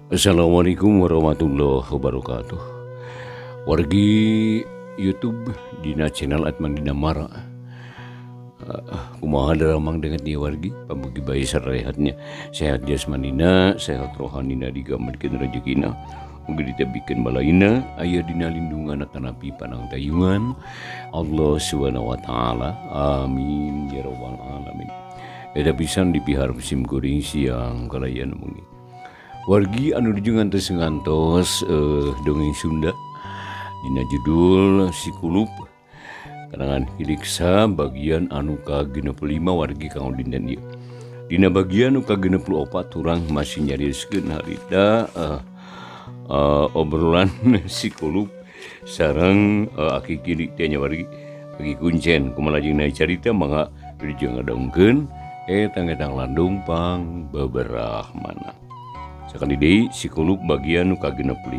Assalamualaikum warahmatullahi wabarakatuh. Wargi YouTube dina channel Atman Dinamara. Kumaha daramang dengan ieu wargi, pamugi bae sarehatnya, sehat jasmanina, sehat rohanina, digambarkeun rejekina, mugi ditebikeun balaina, aya dina lindungan atanapi panangtayungan Allah Subhanahu wa taala. Amin ya rabbal alamin. Eta pisan dipiharep sim kuring siang kalayan wengi. Wargi anu nuju ngantos ngantos dongeng Sunda dina judul Si Kulup karangan Ki Riksa bagian anu ka-65 wargi kanggo dinten ieu. Dina bagian anu ka-64 urang masih nyarioskeun harita obrolan Si Kulup sareng Aki Giri teh nya wargi. Aki kuncen kumaha lajengna carita mangga nuju ngadongkeun eta ngetang landung pang beberah mana. Sakali deui Si Kulup bagian nu ka-65.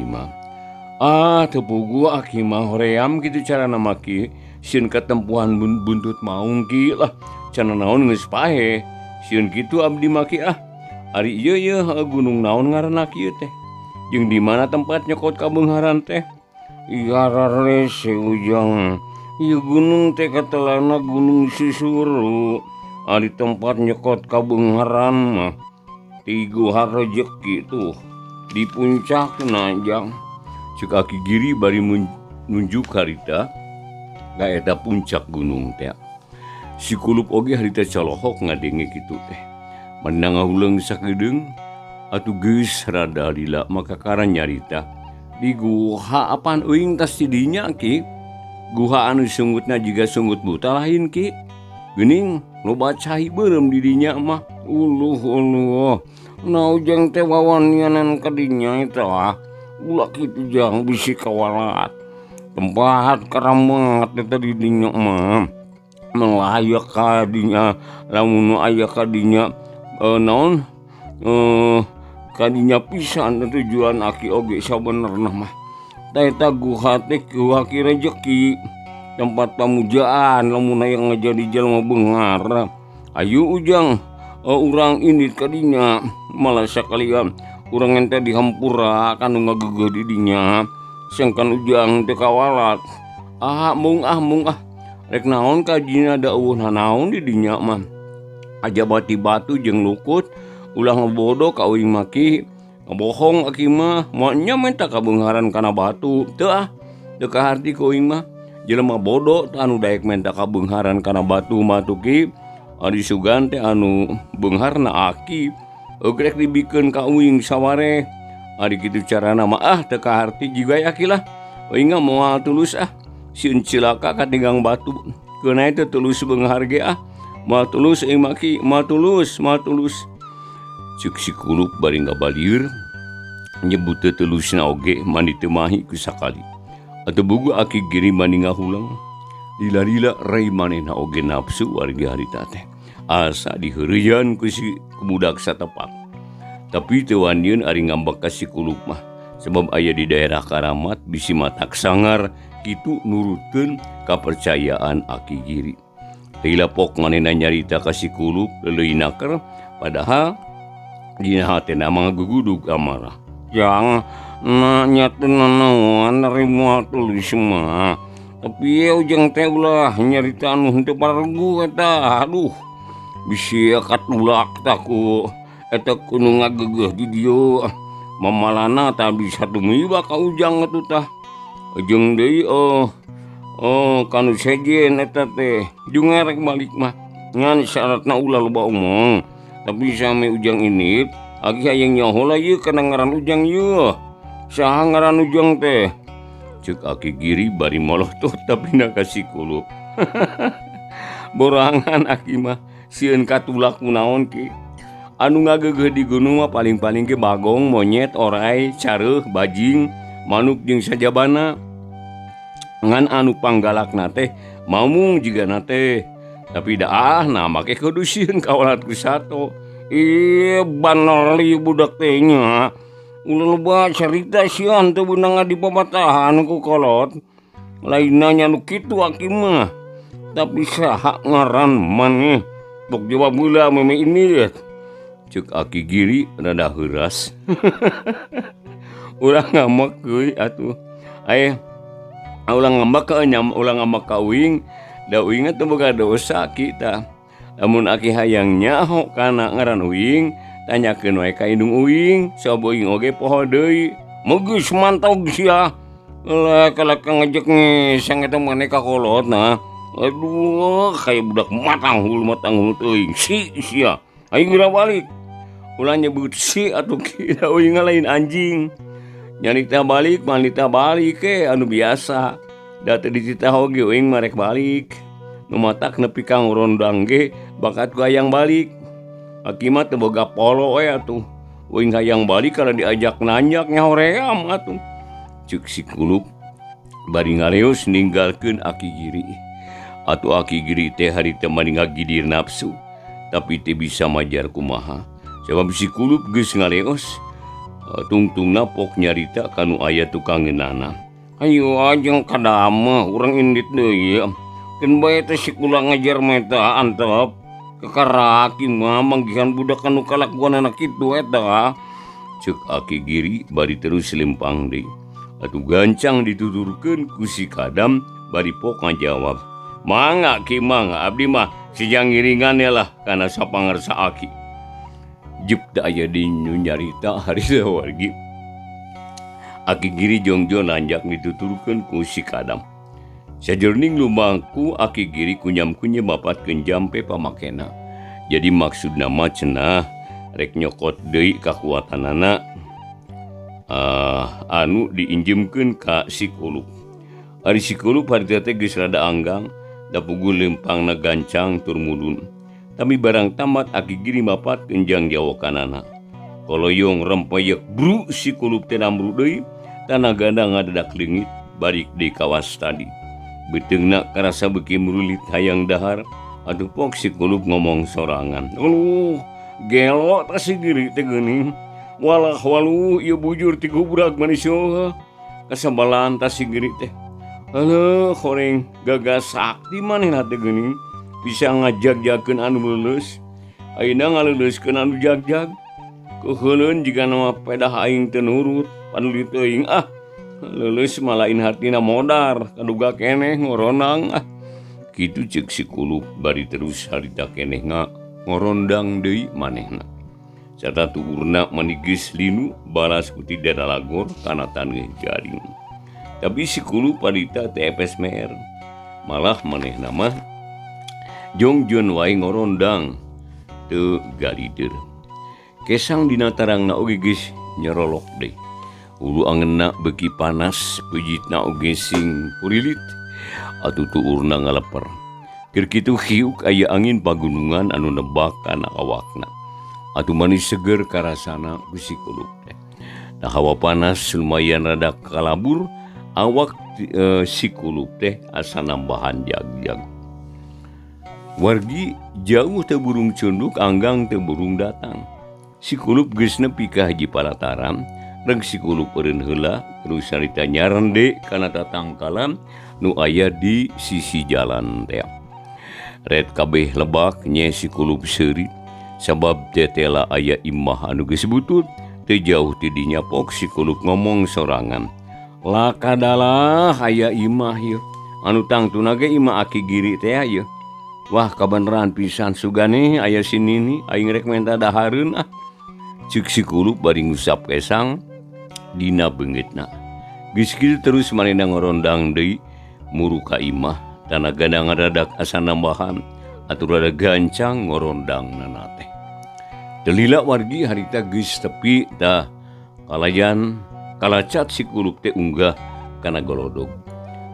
Ah, teu puguh aki mah hoream kitu carana mah ki. Sieun katempuhan buntut maung ki lah. Cenah naon geus paeh. Sieun kitu abdi mah ki ah. Ari ieu yeuh gunung naon ngaranna kieu teh? Jeung di mana tempat nyokot kabeungharan teh? Iya rarese ujang. Ieu gunung teh katelahna Gunung Susuru. Ari tempat nyokot kabeungharan mah ti Guha Rejeki tuh di puncakna jang. Cek Aki Giri bari nunjuk harita ka eta puncak gunung teh. Si Kulup oge harita colohok ngadenge kitu teh. Manehna ngahuleung sakedeung atuh geus rada lila maka kakara nyarita di guha apaan euing tas ti dinya ki. Guha anu sungutna jiga sungut buta lain ki. Geuning loba cai beureum di dinya mah. Uluh uluh. Nah ujang teh wawanianan ka dinya eta ah. Ulah kitu jang bisi kawalat. Tempat karamat eta di dinya mah. Manglayak ka dinya lamun aya ka dinya naon ka dinya pisan tujuan aki oge sabenerna mah. Tah eta guha teh guha Ki Rejeki. Tempat pamujaan lamun aya ngajadi jelema beunghar. Ayu ujang urang indit ka dinya malah sakalian urang ente dihampura kanu ngagegeuh di dinya. Sangkan ujang teu kawalat. Ah mung ah mung ah. Rek naon ka dinya da eueuh nanaon di dinya mah. Aja bati batu jeung lukut ulah ngebodoh ka uing mah ki. Ngabohong aki mah moal nya menta kabeungharan kana batu. Teu ah teu kaharti ku uing mah. Jelema bodoh anu daek menta kabeungharan kana batu mah tuh ki. Ari sugan teh anu beungharna aki. Eugrek dibikeun ka uing saware. Ari kitu carana mah ah teu kaharti jiga aki lah. Uing mah moal tulus ah. Sieun cilaka katinggang batu. Keun teh tulus beunghar ge ah. Moal tulus euy mah ki, moal tulus, moal tulus. Ceuk Si Kulup bari ngabalieur nyebut teu tulusna oge mani teu mahi ku sakali. Atuh bugu Aki Giri mani ngahulang. Lila-lila rei manehna oge nafsu wargi harita teh. Asa diheureuyaan ku si budak satepak. Tapi teu wanieun ari ngambek ka Si Kulup mah. Sebab aya di daerah karamat bisi matak sangar kitu nurutkeun kapercayaan Aki Giri. Lila pok manehna nyarita ka Si Kulup leuleui naker padahal dina hatena mah ngagugudug amarah. Jang nanya teh nanaon ari moal tulus mah. Tapi ujang teh ulah nyarita anu henteu paregu eta. Aduh bisi katulak tah ku eta kudu ngagegeuh di dieu. Mamalana tah bisa tumiba ka ujang atuh tah. Jeung deui kanu sejen eta teh jeung ngerek balik mah. Ngan syaratna ulah loba omong. Tapi sami ujang ini aki hayang nyaho lah ieu kana ngaran ujang ieu. Saha ngaran ujang teh? Ceuk Aki Giri bari molotot tapi na ka Si Kulup. Borangan aki mah sieun katulak kunaon ki. Anu ngagegeuh di gunung mah paling-paling ge bagong, monyet, orai, careuh, bajing, manuk jeung sajabana. Ngan anu panggalakna teh mamung jigana teh. Tapi daah nah make kudu sieun kawalat ku sato. Ih, banal ieu budak teh nya. Ulah loba carita sian teu beunang dipapatahan ku kolot. Lainna nya nu kitu aki mah. Tapi saha ngaran maneh? Bok jawab heula meme ini. Cek Aki Giri rada heuras. Ulah ngambek euy atuh. Aye ulah ngambek ka nyam ulah ngambek ka uing, da uing teh boga dosa kita. Lamun aki hayang nyaho kana ngaran uing, tanyakeun wae ka indung uing, sabab uing oge poho deui. Megeus mantog sia. Lah kalak ngejek ngesang eta maneh ka kolotna. Aduh, kayak budak matang hulu teuing. Si sia. Aing geura balik. Ulah nyebut si atuh kira uing lain anjing. Nyanita balik, manita balik ke anu biasa. Da teu dititah oge uing marek balik. Nu matak nepi ka ngorondang ge bakat ku hayang balik. Aki mah teu boga polo we atuh. Uing hayang balik kana diajak nanjak nyahoream atuh. Ceuk si Kulup bari ngaleos ninggalkeun Aki Giri. Atuh Aki Giri teh harita mani ngagidir nafsu, tapi teu bisa majar kumaha. Sabab si Kulup geus ngaleos. Tungtungna pok nyarita kanu aya tukang ngeunana. Ayo ajeng kadama urang indit deui. Keun bae teh si kula ngajar meta antep. Kekaraki mah manggihan budak anu kalakuanana kitu eta. Ceuk Aki Giri bari terus lempang deui. Atuh gancang dituturkeun ku si Kadam bari pok ngajawab. Mangga ki mangga abdi mah sejang ngiringan lah kana sapangarsa aki. Jep da aya di nu nyarita harita wargi. Aki Giri jongjon nanjak dituturkeun ku si Kadam. Sajerning lumangku Aki Giri kunyam-kunyam mapatkeun jampe pamakena. Jadi maksudna mah cenah rek nyokot deui kakuatanana anu diinjemkeun ka si Kulup. Ari si Kulup harita teh geus rada anggang, da puguh lempangna gancang tur mudun. Tapi barang tamat Aki Giri mapatkeun jang jawakanana. Koloyong rempeyek bru si Kulup teh namru deui, tanagana ngadadak leungit balik deui kawas tadi. Beuteungna karasa beuki murulit hayang dahar, atuh pok si Kulup ngomong sorangan. Aluh, gelo tah si Giri teh geuning. Walah waluh ieu bujur ti gubrag manisya. Kasabalan tah si Giri teh. Aluh, horeng gagas sakti manehna teh geuning. Bisa ngajag-jagkeun anu leuleus. Ayeuna ngaleuleuskeun anu jagjag. Keuheuleun jiga nama pedah aing teu nurut, panuli teuing ah. Leuleus mah lain hartina modar, kaduga keneh ngoronang ah. Kitu ceuk si Kulup bari terus harita keneh ngorondang deui manehna. Sarta tuurna manigis linu balas ku tidak lalagor kana taneuh jaring. Tapi si Kulup harita teh epes meher. Malah manehna mah jongjon wae ngorondang teu galider. Kesang dina tarangna oge geus nyerolok deui. Ulu angenna beuki panas, peujeutna oge sing purilit. Atuh tuurna ngaleper. Keur kitu hiuk aya angin pagunungan anu nebak kana awakna. Atuh manis seger karasana ku si Kulup teh. Nah hawa panas lumayan rada kalabur, awak si Kulup teh asa nambahan jag-jag. Wargi jauh teu burung cunduk, anggang teu burung datang. Si Kulup geus nepi ka Haji Palataran, reg si Kulup eureun heula terus sarita nyarende kana tatangkalan nu aya di sisi jalan teh. Red kabeh lebak nye si Kulup seuri sabab tetela aya imah anu geus butut teu jauh ti dinya pok si Kulup ngomong sorangan. Lakadalah aya imah ieu anu tangtuna ge imah Aki Giri teh ieu. Wah kabeneran pisan sugane aya si Nini aing rek menta dahareun ah. Ceuk si Kulup bari ngusap kesang dina beungeutna. Geus kitu terus manehna ngorondang deui muru ka imah, tanagana ngadadak asa nambahan atuh rada gancang ngorondangna teh. Teu lila wargi harita geus tepi tah kalayan kalacat si Kulup teh unggah kana golodog.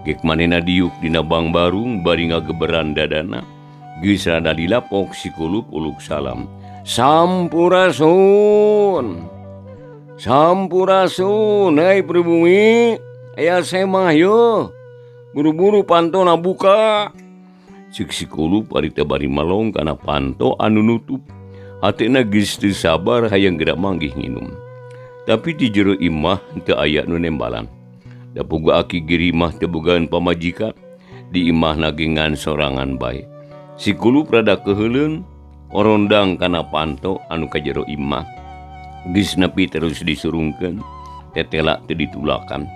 Gek manehna diuk dina bangbarung bari ngageberan dadana. Geus rada dilapok si Kulup uluk salam. Sampurasun. Sampurasun, hei pribumi, aya semah yo. Buru-buru pantona buka. Ceuk si Kulup ari teh bari malong kana panto anu nutup. Hatena geus teu sabar hayang geura manggih nginum. Tapi di jero imah teu aya nu nembalan. Da puguh Aki Giri mah teu bogaan pamajikan, di imahna ge ngan sorangan bae. Si Kulup rada keuheuleun Orondang kana panto anu ka jero imah. Geus nepi terus disurungkeun, tetela teu ditulakan.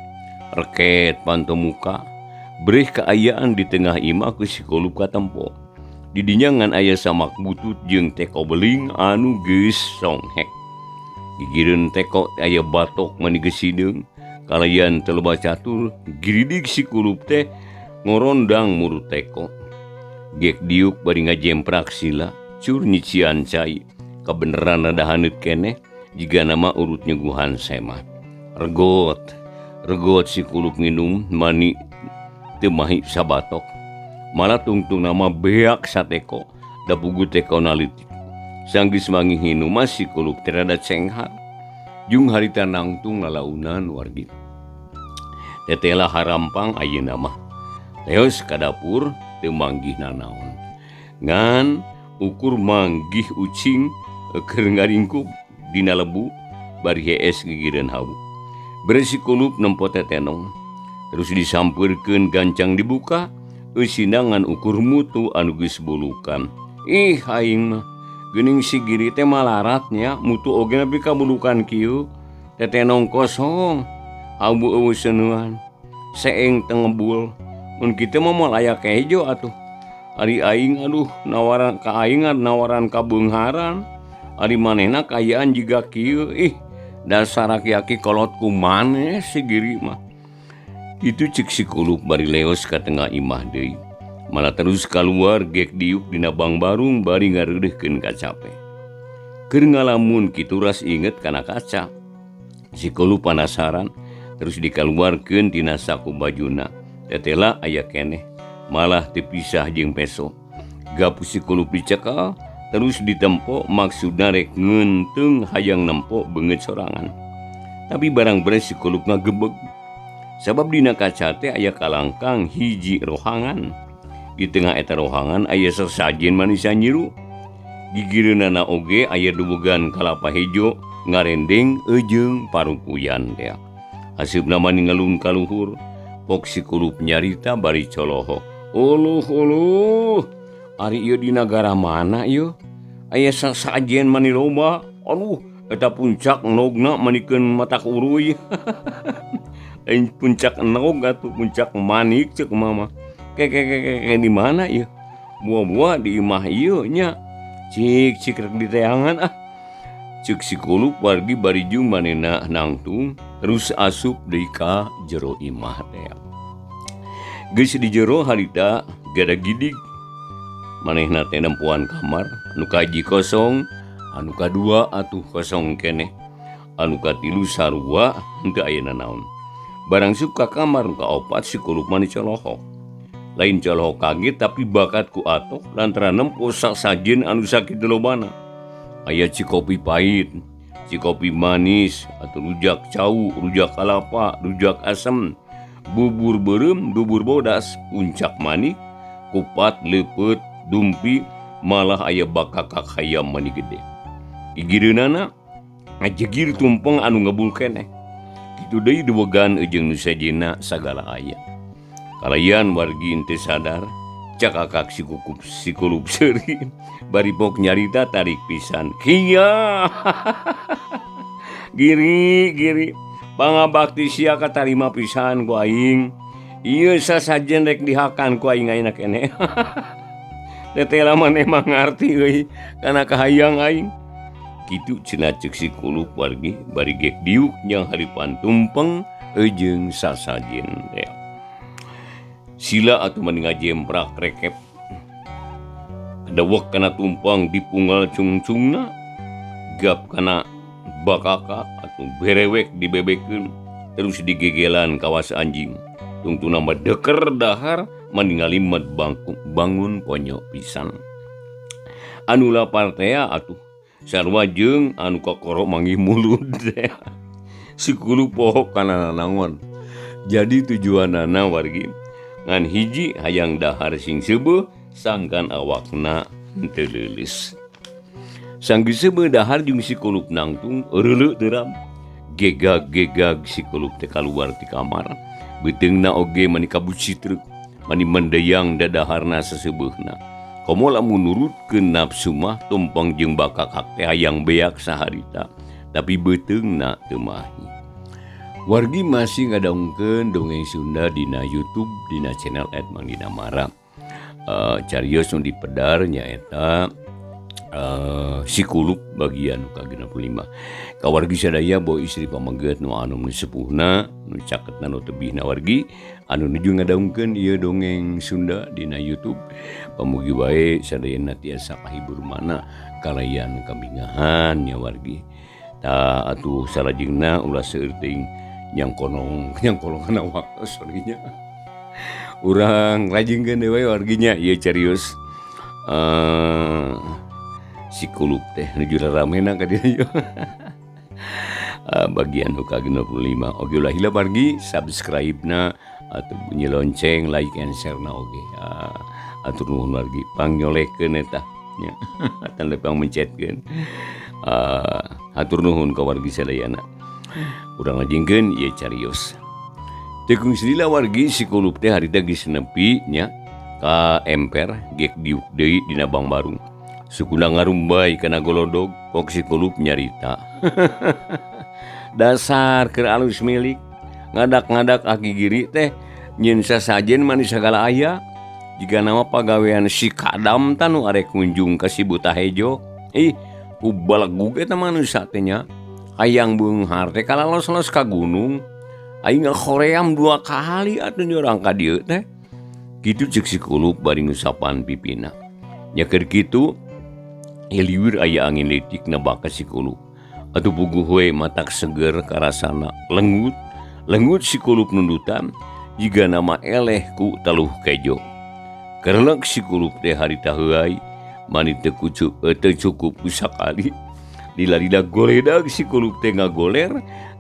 Reket panto muka, breh kaayaan di tengah imah ku si Kulup katempo. Di dinya ngan aya samak butut jeung teko beling anu geus songhek. Gigireun teko aya batok mani geus hideung, kalayan teu loba catur, giridig si Kulup teh ngorondang murut teko. Gek diuk bari ngajemprak sila, cur nyician cai. Kabeneran rada haneut keneh, jiga nama urut nyuguhan semah. Regot, regot si Kulup nginum mani teu mahi sabatok. Malah tungtung nama beak sateko, da pugu teko nalitik. Sanggeus manggih nginum si Kulup teh rada cenghar. Jung harita nangtung lalaunan wargi. Tetela harampang ayeuna mah. Leos ka dapur teu manggih nanaon. Ngan ukur manggih ucing keur ngaringkuk dina lebu bari hees gigireun hawu. Bere si Kulup nempo tetenong. Terus disampeurkeun gancang dibuka, eusina ngan ukur mutu anu geus bulukan. Ih aing mah geuning si Giri teh malaratnya, mutu oge nepi ka bulukan kieu. Tetenong kosong, hawu eueuh seunuan. Seeng teu ngebul. Mun kitu mah moal aya kejo atuh. Ari aing aduh nawaran ka aing nawaran ka beungharan. Ari manehna kaayaan jiga kieu. Ih dasar aki-aki kolot kumaneh si Giri mah. Kitu ceuk si Kulup bari leos ka tengah imah deui. Malah terus kaluar gek diuk dina bangbarung bari ngareudeuhkeun kacape. Keur ngalamun kitu ras inget kana kaca. Si Kulup panasaran terus dikaluarkeun tina saku bajuna. Tetela aya keneh malah terpisah jeung peso. Gapus si Kulup dicekel terus ditempo maksudna rek ngeunteung hayang nempo beungeut sorangan. Tapi barang beres si Kulup ngagebeg. Sabab dina kaca teh aya kalangkang hiji rohangan. Di tengah eta rohangan aya sesajen manisa nyiru. Gigireunana oge aya duwegan kalapa hejo ngarendeng eujeung parupuyan teh. Haseupna mani ngelung ka luhur. Pok si Kulup nyarita bari coloho. Uluh uluh, ari ieu di nagara mana ieu? Aya sasajen mani loba. Aduh, eta puncak endogna manikeun matak uruy. Lain puncak endog atuh puncak manik ceuk mama. Ke di mana ieu? Buah-buah di imah ieu nya. Cik cik rek diteangan ah. Ceuk si Kulup wargi bari jeung manehna nangtung terus asup deui ka jero imah teh. Geus di jero harita gada gidig. Manehna teh nempoan kamar anu kahiji kosong, anu kadua atuh kosong keneh, anu katilu sarua henteu aya nanaon. Barang sup ka kamar nu kaopat si Kulup mah dicolohok. Lain colohok kaget tapi bakat ku atok lantaran nempo sasajen anu sakitu lobana. Aya cikopi pahit, cikopi manis, atau rujak cau, rujak kalapa, rujak asem, bubur beureum, bubur bodas, puncak manik, kupat, leupeut, dumpi, malah aya bakakak hayam mani gede. Gigireunana ngajegir tumpeng anu ngebul keneh. Kitu deui duwegan jeung nu sejenna sagala aya. Kalayan wargi henteu sadar, cakakak si kukup si Kulup seuri bari pok nyarita tarik pisan. Kia. Giri giri pangabakti sia katarima pisan ku aing. Ieu sasajen rek dihakan ku aing ayeuna keneh. Tetela maneh mah ngarti euy kana kahayang aing. Kitu cenah ceuk si Kulup wargi bari gek diuk nyang haripan tumpeng jeung sasajen teh. Sila atuh mani ngajemprak rekep. Dewek kana tumpang dipungal cungcungna, gap kana bakakak atuh berewek dibebekeun terus digegelan kawas anjing. Tungtuna mah deker dahar mani ngalimet bangku bangun ponyo pisan. Anu lapar teh atuh sarua jeung anu kokoro manggih mulut teh. Si Kulup poho kana nanangon. Jadi tujuanana wargi ngan hiji hayang dahar sing seubeuh sangkan awakna henteu leuleus. Sanggeus seubeuh dahar jeung si Kulup nangtung eureuleuh teuram. Gegag-gegag si Kulup teh kaluar ti kamar. Beuteungna oge mani kabucitreuk, mani mendeyang dadaharna saseubeurna. Komo lamun nurutkeun nafsu mah tumpeng jeung bakakak teh hayang beak saharita, tapi beuteungna teu mahi. Wargi masih ngadongkeun dongeng Sunda dina YouTube dina channel @mangdinamara. Carios nu dipedar nyaeta si Kulup bagian ka-65. Kawargi sadaya boy istri pameget nu anu nu sepuhna nu caketna nu tebihna wargi anu nuju ngadongkeun ieu dongeng Sunda dina YouTube. Pamugi wae sadayana tiasa kahibur mana kalayan kabingahan nya wargi. Ta atuh salajengna ulah seueur teuing nyangkonong nyangkolongna waktu sorry nya. Urang lajengkeun deui we warginya ieu carios si Kulup teh nuju raramena ka dieu. Bagian nu ka-65. Oge ulah hilap wargi subscribe-na atau bunyi lonceng, like and share-na oge. Atur nuhun wargi pangnyolehkeun eta nya. Tanda pang mencetkeun. Atur nuhun ka wargi sadayana. Urang lajengkeun ieu carios. Teu kungsi lila wargi si Kulup teh harita geus nepi nya ka emper gek diuk deui dina bangbarung. Sukuna ngarumbay kana golodog kok si Kulup nyarita. Dasar keur alus milik ngadak-ngadak aki giri teh nyeun sasajen manis sagala aya. Jiga nama pagawean si Kadam tanu arek kunjung ka si Buta Hejo. Ih, ku balegug eta manusia teh nya. Hayang beunghar teh kalalos-los ka gunung. Aing ngahoream 2 kali atuh nyorang ka dieu teh. Kitu ceuk si Kulup bari ngusapan pipina. Nya keur kitu liwir aya angin leutik nabak ka si Kulup. Atuh puguh we matak seger karasana lengut. Lengut si Kulup nundutan jiga nama eleh ku taluh kejo. Kerlek si Kulup teh harita heuay mani teu cukup ku sakali. Lila-lila goledag si Kulup teh ngagoler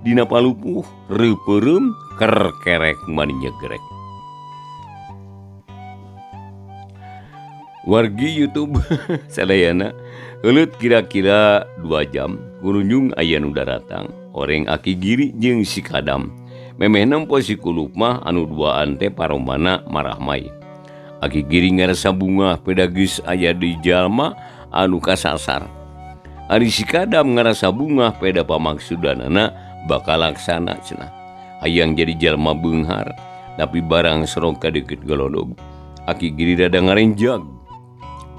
dina palupuh reupeurem kerkerek mani nyegrek. Wargi YouTube sadayana heuleut kira-kira 2 jam kurunjung aya nu daratang oreng aki giri jeung si Kadam. Memeh nempo si Kulup mah anu duaan teh paromana marahmai. Aki giri ngarasa bungah pedagis aya di jalma anu kasasar. Ari si Kadam ngarasa bungah peda pamaksudanana bakal laksana cenah. Hayang jadi jalma beunghar tapi barang serong ka deukeut golodog. Aki giri rada ngarenjag.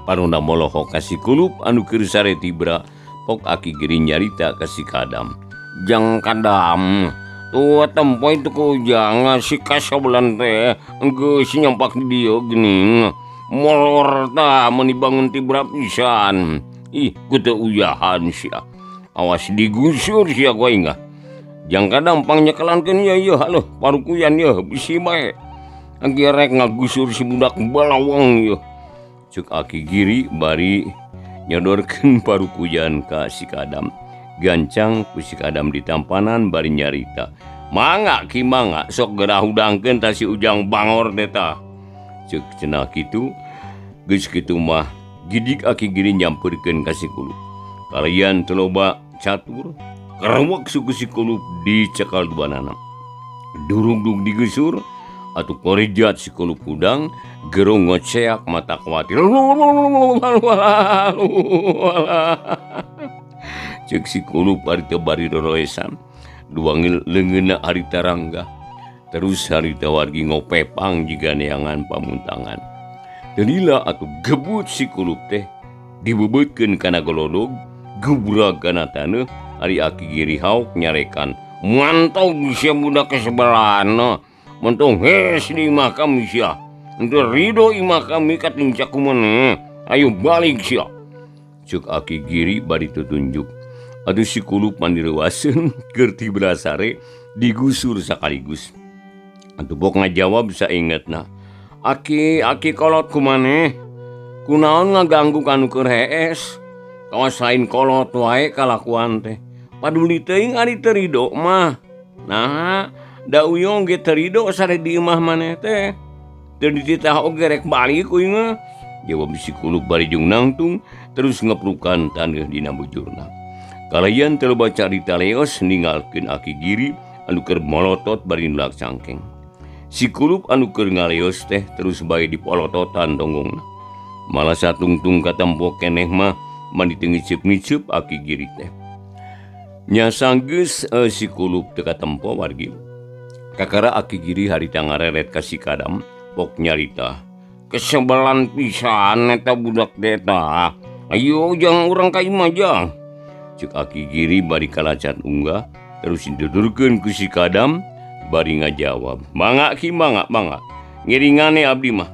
Parona molohok ka si Kulup anu keur sare tibra, pok aki giri nyarita ka si Kadam. Jang Kadam, tua tempo itu ku jangan si kasobelan teh geus nyampak di dieu geuning. Molor ta meuni bangun tibra pisan. Ih, ku teu uyahan sia. Awas digusur sia ku aing ah. Jang Kadam pangnyekalankeun ieu ieu halo parukuyan ieu bisi bae. Angge rek ngagusur si budak balawang ieu. Cek aki giri bari nyodorkeun parukuyan ka si Kadam. Gancang ku si Kadam ditampanan bari nyarita. Mangga ki mangga sok geura hudangkeun ta si Ujang Bangor teh tah. Cek cenah kitu geus kitu mah gidik aki giri nyampeurkeun ka si Kulup. Kalian teu loba catur kerewek suku si Kulup dicekal duanana. Durugdug digusur atuh korejat si Kulup hudang gerong ngoceak mata khawatir. Ceuk si Kulup harita bari roroesan duangil leungeunna harita ranggah. Terus harita wargi ngopepang jiga neangan pamuntangan. Teu lila atuh gebut si Kulup teh dibebeutkeun kana golodog gebrag kana taneuh. Ari aki giri hauk nyarekan mantau sia budak kesebelana. Mentong hes di imah kami sia. Henteu rido imah kami katincak kumaneh. Ayo balik sia. Ceuk aki giri bari tutunjuk. Atuh si Kulup mandireuaseun keur tibra sare digusur sakaligus. Atuh bok ngajawab saingetna. Aki aki kolot kumaneh. Kunaon ngaganggu kanu keur hees. Kawas lain kolot wae kalakuan teh. Paduli teuing ari teu rido mah. Nah, da uyong ge teu rido sare di imah maneh teh. Teu dititah oge rek balik uing mah. Jawab si Kulup bari jeung nangtung terus ngeprukan taneuh dina bujurna. Kalayan teu loba carita leos ninggalkeun aki giri anu keur molotot bari nulak cangkeng. Si Kulup anu keur ngaleos teh terus bae dipolototan tonggongna. Malah satungtung katempo keneh mah mani teu ngiceup-ngiceup Aki Giri teh. Nya sanggeus si Kulup teu katempo wargi. Kakara Aki Giri harita ngareret ka si Kadam pok nyarita. Kesebelan pisan eta budak teh eta. Ayo jang urang ka imah jang. Ceuk Aki Giri bari kalacat unggah terus didudurkeun ku si Kadam bari ngajawab. Mangga Ki mangga mangga. Ngiringane abdi mah.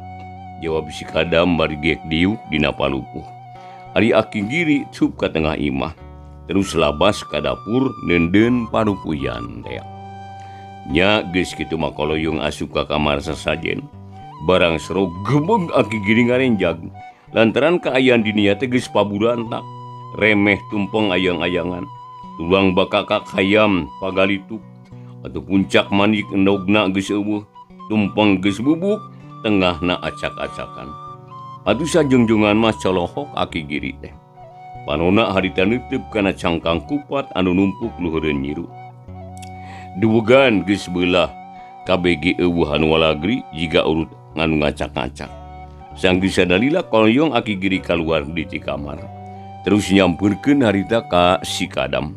Jawab si Kadam bari geek diuk dina palupuh. Ari Aki Giri cup ka tengah imah terus labas ka dapur neundeun parupuyan teh. Nya geus kitu mah koloyong asup ka kamar sasajen. Barang sero gebeg Aki Giri ngarenjag lantaran kaayaan di dinya teh geus paburantak. Remeh tumpeng ayang-ayangan. Tulang bakakak hayam pagalituk atau puncak manik endogna geus eueuh, tumpeng geus bubuk, tengahna acak-acakan. Atuh sajengjongan mah colohok Aki Giri teh. Panona harita neuteub kana cangkang kupat anu numpuk luhureun nyiru. Duwegan geus beulah KBG eueuh anu walagri jiga urut nganu ngacak-ngacak. Sanggeus sadalila kolyong Aki Giri kaluar di ti kamar. Terus nyampeurkeun harita ka si Kadam.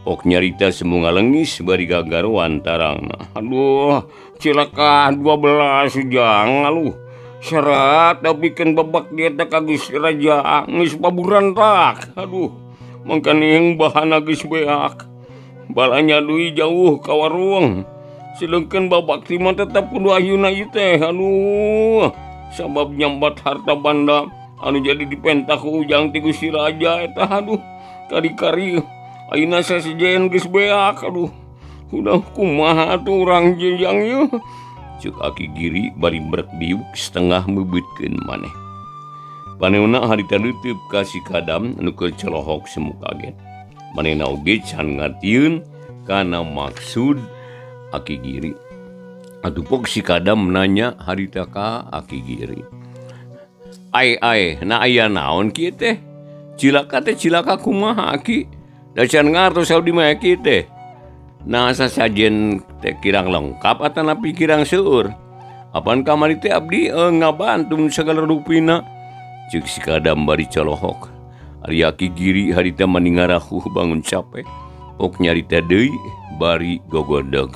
Pok nyarita semu ngalengis bari gagaroan tarangna. Aduh, cilaka 12 jang aluh. Serat tapi kan babak dia teh ka Gusti Raja geus paburantak. Aduh, mangkaning bahana geus beak. Balanya deui jauh ka warung. Sedengkeun babak ti mah tetep kudu ayeuna ieu teh. Aduh, sabab nyambat harta banda anu jadi dipenta ku Ujang ti Gusti Raja eta. Aduh, kari-kari ayeuna sasejen geus beak. Aduh, udah kumaha atuh urang jejang ieu. Ceuk Aki Giri bari brek diuk setengah meubeutkeun maneh. Paneuna harita leuteub ka si Kadam anu keur colohok semu kaget. Manehna oge can ngartieun kana maksud Aki Giri. Atuh pok si Kadam nanya harita ka Aki Giri. Ai ai, na aya naon kieu teh? Cilaka teh cilaka kumaha Aki? Da can ngartos abdi mah kieu teh. Nah sasajen teh kirang lengkap atanapi kirang seueur. Apan kamari teh abdi ngabantu sagala rupina. Ceuk si Kadam bari colohok. Ari Aki Giri harita mani ngarahuh bangun capek. Pok nyarita deui bari gogodeg.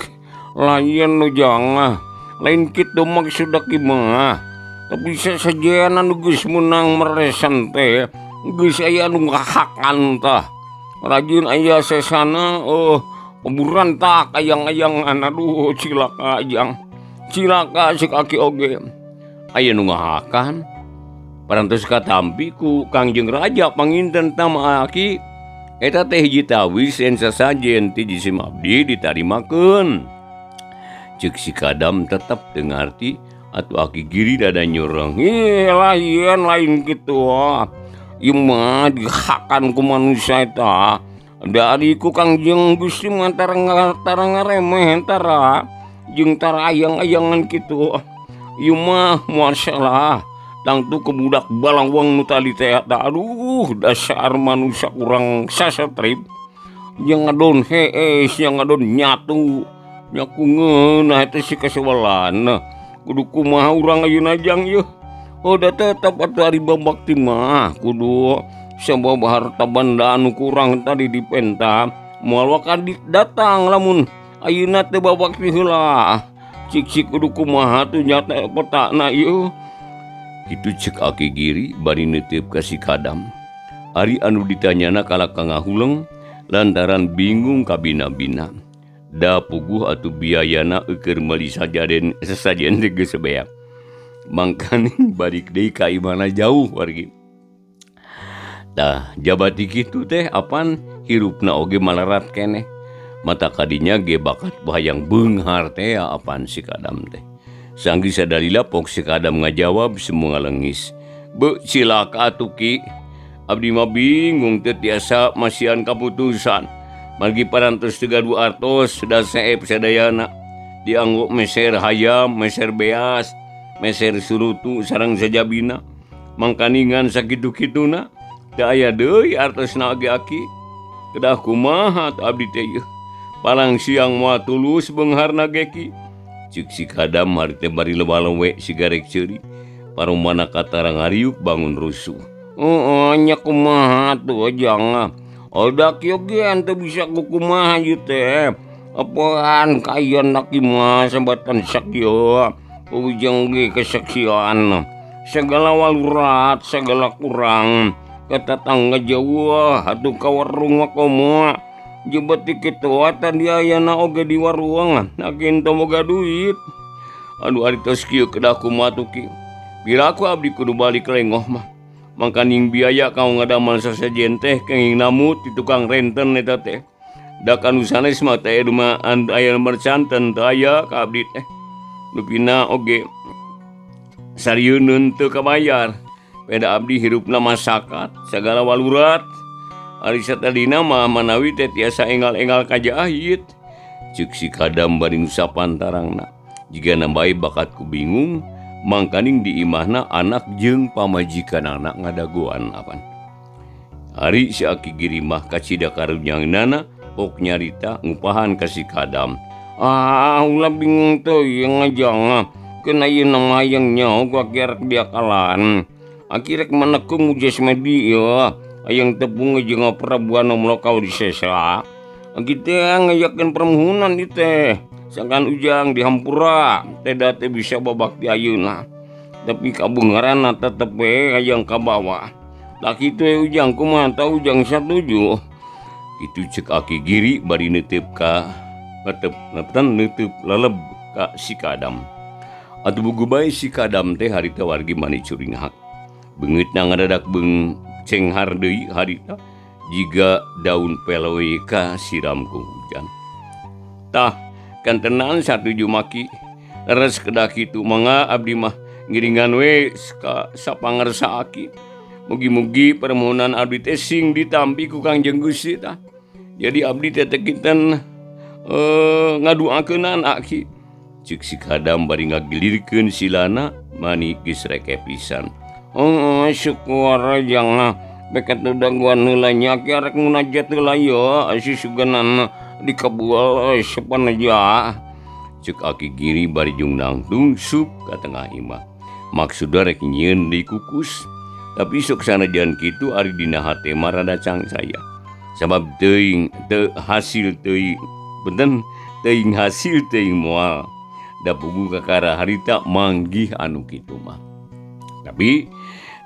Lain nu jangah, lain kitu maksud Aki mah. Tapi sasajen anu geus meunang meresan teh geus aya anu ngahakan tah. Rajin aya sesana paburantak ayang-ayangan. Aduh cilaka jang. Cilaka cek Aki oge. Aya nu ngahakan. Parantos katampi ku Kangjeng Raja panginten tama Aki. Eta teh hiji tawis yen sasajen ti jisim abdi ditarimakeun. Ceuk si Kadam tetep teu ngarti atuh Aki Giri dada nyureng. Ih lain lain kitu. Ieu mah dihakan ku manusia eta. Dari ku Kangjeng Gusti mah tara ngaremeh tara jeung tara ayang-ayangan kitu. Ieu mah moal salah. Tangtu ke budak balawang nu tadi teh eta. Aduh dasar manusia kurang sasatrip. Yang ngadon hees, yang ngadon nyatu. Nya ku ngeunah eta si kasewelan. Kudu kumaha urang ayeuna jang ieu. Oh da tetep atuh ari babakti mah kudu sabab harta banda anu kurang tadi dipenta. Moal waka datang lamun ayeuna teu babakti heula. Cik-cik kudu kumaha tuh nyata petakna ieu. Kitu ceuk Aki Giri bari neuteup ka si Kadam. Ari anu ditanyana kalaka ngahuleng lantaran bingung kabina-bina. Da puguh atuh biayana eukeun meuli sajaden sasajen teh geus beak. Mangkaning balik deui ka imahna jauh wargi. Tah jabati kitu teh apan hirupna oge malarat keneh. Mata kadinya ge bakat hayang beunghar teh apan si Kadam teh. Sanggeus sadalila pok si Kadam ngajawab semu ngalengis. Beuh cilaka atuh Ki. Abdi mah bingung teu tiasa masihan kaputusan. Margi parantos teu gaduh artos da seep sadayana. Dianggo meser hayam, meser beas, meser surutu sareng sajabina. Mangkaningan sakitu-kituna teu aya deui artosna ge Aki. Kedah kumaha tah abdi teh ieu. Palang siang moal tulus beungharna ge Ki. Ceuk si Kadam hari teh bari lewalewe sigarek ceuri. Parumana katarang ngariuk bangun rusuh. Heeh nya kumaha tuh jang. Odak kieu ge teu bisa kukumaha ieu teh. Apaan kayan laki mah sambatan sakieu. Ujang ge kesaksian. Segala walurat, segala kurang. Ka tatangga jauh atuh ka warung mah komo. Jebat ti kitu atan di ayana oge di warung. Nakin teu boga duit. Aduh ari tos kieu kedah kumaha tuh ki. Piraku abdi kudu balik lengoh mah. Mangkaning biaya kanggo ngadamel sasajen teh kenging namut di tukang renten eta teh. Da kanu sanes mah teh dumaan aya mercanten teu aya ka abdi teh. Dupina oge sarieun teu kabayar. Beda abdi hirupna masakat sagala walurat. Ari satadina mah manawi teh tiasa engal-engal ka jahit. Ceuk si Kadam bari ngusapan tarangna. Jigana bae bakat ku bingung mangkaning di imahna anak jeung pamajikanana ngadagoan apan. Ari si Aki Giri mah kacida karunyangnana pok nyarita ngupahan ka si Kadam. Ah ulah bingung teuing ngajang. Keun ayeuna mah hayang nyaho ku aki rek diakalan. Aki rek manekung ujes medi ieu. Hayang tepung jeung Prabu anu lokal di sesa. Aki teh ngayakeun permohonan ieu teh. Sangkan ujang dihampura teh da teh bisa babakti ayeuna. Tapi kabeungaranna tetep we hayang kabawa. Tah kitu we ujang kumaha tah ujang satuju. Kitu ceuk Aki Giri bari neuteup ka netep neuteub leleb ka si Kadam. Atuh bugu bae si Kadam teh harita wargi mani curinghak. Beungeutna ngadadak beung cenghar deui harita jiga daun peloe ka siram ku hujan. Tah kantenan satuju maki leres kedah kitu mangga abdi mah ngiringan we ka sapangersa aki. Mugi-mugi permohonan abdi teh sing ditampi ku Kangjeng Gusti tah. Jadi abdi teh teu kinten ngaduakeunana aki. Ceuk si Kadam bari ngagilirkeun silana mani geus reke pisan. Heeh syukur jang beket daguan heula nya aki arek munajat heula ieu susuganana dikabual sepan aja. Ceuk Aki Giri bari jung nangtung sup ka tengah imah. Maksudna rek nyieun deui kukus. Tapi sok sanajan kitu ari dina hate mah rada cangsaya. Sabab teuing teu hasil teuing benten teuing hasil teuing moal. Da puguh kakara harita manggih anu kitu mah. Tapi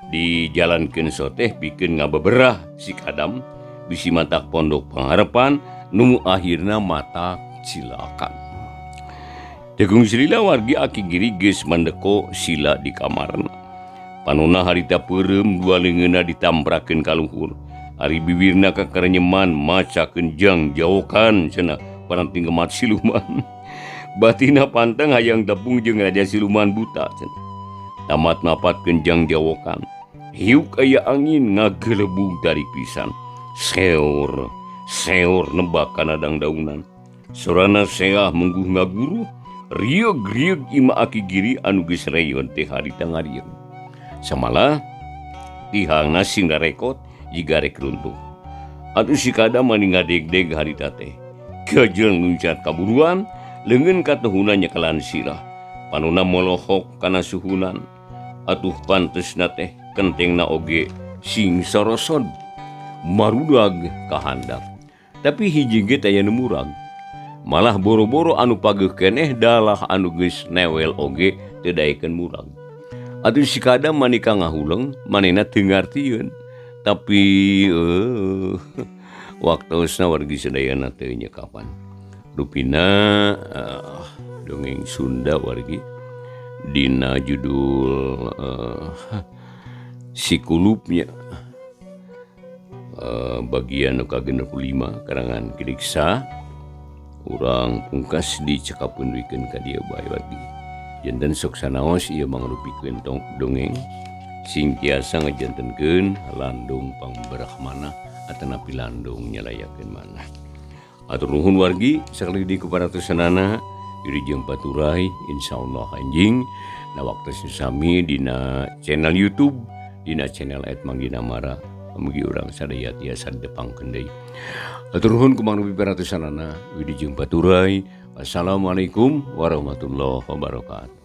dijalankeun soteh pikeun ngabeberah si Kadam bisi matak pondok pangarepan nu akhirna matak cilakan. Degung silila wargi Aki Giri geus mandeko sila di kamarna. Panona harita peureum dua leungeunna ditamprakeun ka luhur. Ari bibirna kakarenyeman macakeun jang jaokan cenah paranti gemat siluman. Batina panteng hayang tepung jeung raja siluman buta cenah. Tamat napatkeun jang jawokan. Hiuk aya angin ngagelebug dari pisan. Seor, seor nebak kana dangdaunan. Sorana seah mengguh ngaguruh, rieug-rieug imah Aki Giri anu geus reyon teh harita ngarieug. Samalah tihangna sing darekot jiga rek runtuh. Atuh si Kadam mani ngadegdeg harita teh. Gajeng luncat kaburuan, leungeun katuhuna nyekelan sirah. Panona molohok kana suhunan. Atuh pantesna teh kentengna oge sing sorosod marudag kahandap. Tapi hiji ge taya nu murag. Malah boro-boro anu pageuh keneh dalah anu geus newel oge teu daekeun murag. Atuh si Kadam manika ngahuleng manehna teu ngartieun. Tapi waktosna wargi sadayana teu nyekapan. Rupina dongeng Sunda wargi dina judul Si Kulupnya bagian nu ka-65 karangan Kiriksa urang pungkas dicekapkeun wikeun ka dieu bae wargi. Janten sok sanaos ieu mangrupikeun dongeng sing tiasa ngajantenkeun landung pangbrahmana atanapi landung nyalayakeun manah. Atur nuhun wargi sakali deui kuparatosanana Yudi jeung Paturai insyaallah anjing na waktu sami dina channel YouTube dina channel @mangdinamara mugi urang sadaya tiasa ditepangkeun deui. Atur nuhun ku mangrupi paratosanana Yudi jeung Paturai. Assalamualaikum warahmatullahi wabarakatuh.